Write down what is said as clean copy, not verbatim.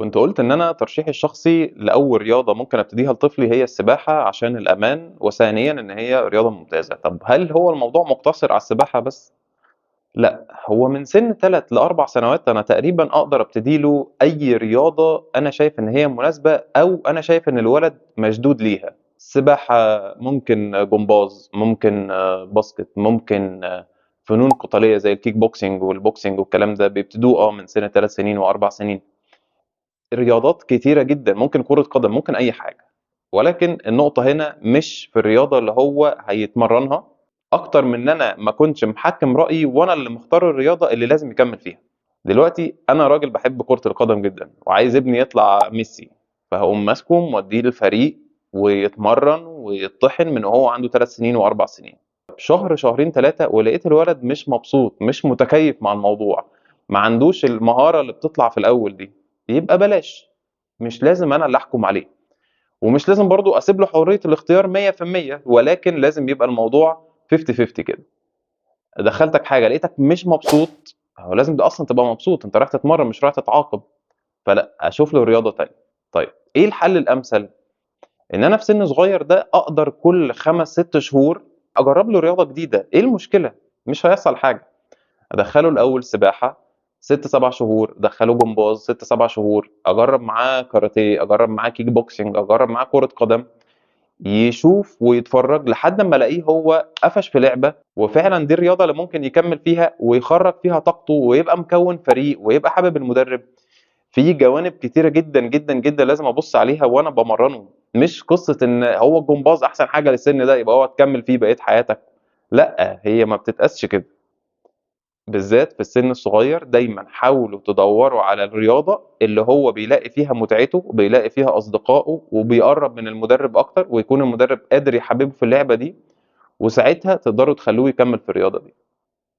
كنت قلت ان انا ترشيحي الشخصي لاول رياضة ممكن ابتديها لطفلي هي السباحة عشان الامان، وثانيا ان هي رياضة ممتازة. طب هل هو الموضوع مقتصر على السباحة بس؟ لا، هو من سن 3 ل4 سنوات انا تقريبا اقدر ابتدي له اي رياضة انا شايف ان هي مناسبة او انا شايف ان الولد مشدود ليها. سباحة، ممكن جمباز، ممكن basket، ممكن فنون قتالية زي ال kick boxing وال boxing والكلام ده، بيبتدوه من سن 3 سنين و4 سنين. رياضات كتيرة جدا، ممكن كرة قدم، ممكن أي حاجة. ولكن النقطة هنا مش في الرياضة اللي هو هيتمرنها، أكتر من إن أنا ما كنتش محكم رأيي وأنا اللي مختار الرياضة اللي لازم يكمل فيها. دلوقتي أنا راجل بحب كرة القدم جدا وعايز ابني يطلع ميسي، فهقوم ماسكه موديه للفريق ويتمرن ويطحن من وهو عنده 3 سنين و4 سنين. شهر شهرين 3 ولقيت الولد مش مبسوط، مش متكيف مع الموضوع، ما عندوش المهارة اللي بتطلع في الأول دي، يبقى بلاش. مش لازم أنا اللي أحكم عليه، ومش لازم برضو أسيب له حرية الاختيار 100%، ولكن لازم يبقى الموضوع 50-50 كده. دخلتك حاجة لقيتك مش مبسوط، هو لازم ده أصلا تبقى مبسوط، أنت رايح تتمرن مش رايح تتعاقب، فلا أشوف له رياضة تانية. طيب إيه الحل الأمثل؟ إن أنا في سن صغير ده أقدر كل 5-6 شهور أجرب له رياضة جديدة. إيه المشكلة؟ مش هيحصل حاجة. أدخله الأول سباحة 6-7 شهور، أدخله جمباز 6-7 شهور، أجرب معاه كاراتيه، أجرب معاه kick boxing، أجرب معاه كرة قدم، يشوف ويتفرج لحد ما الاقيه هو قفش في لعبة وفعلا دي الرياضة اللي ممكن يكمل فيها ويخرج فيها طاقته ويبقى مكون فريق ويبقى حابب المدرب. في جوانب كتيرة جدا جدا جدا لازم ابص عليها وانا بمرنه. مش قصة ان هو الجمباز احسن حاجة للسن ده يبقى هو تكمل فيه بقية حياتك، لا، هي ما بتتقاسش كده. بالذات في السن الصغير دايما حاولوا تدوروا على الرياضة اللي هو بيلاقي فيها متعته وبيلاقي فيها أصدقائه وبيقرب من المدرب أكتر، ويكون المدرب قادر يحببه في اللعبة دي، وساعتها تقدروا تخلوه يكمل في الرياضة دي.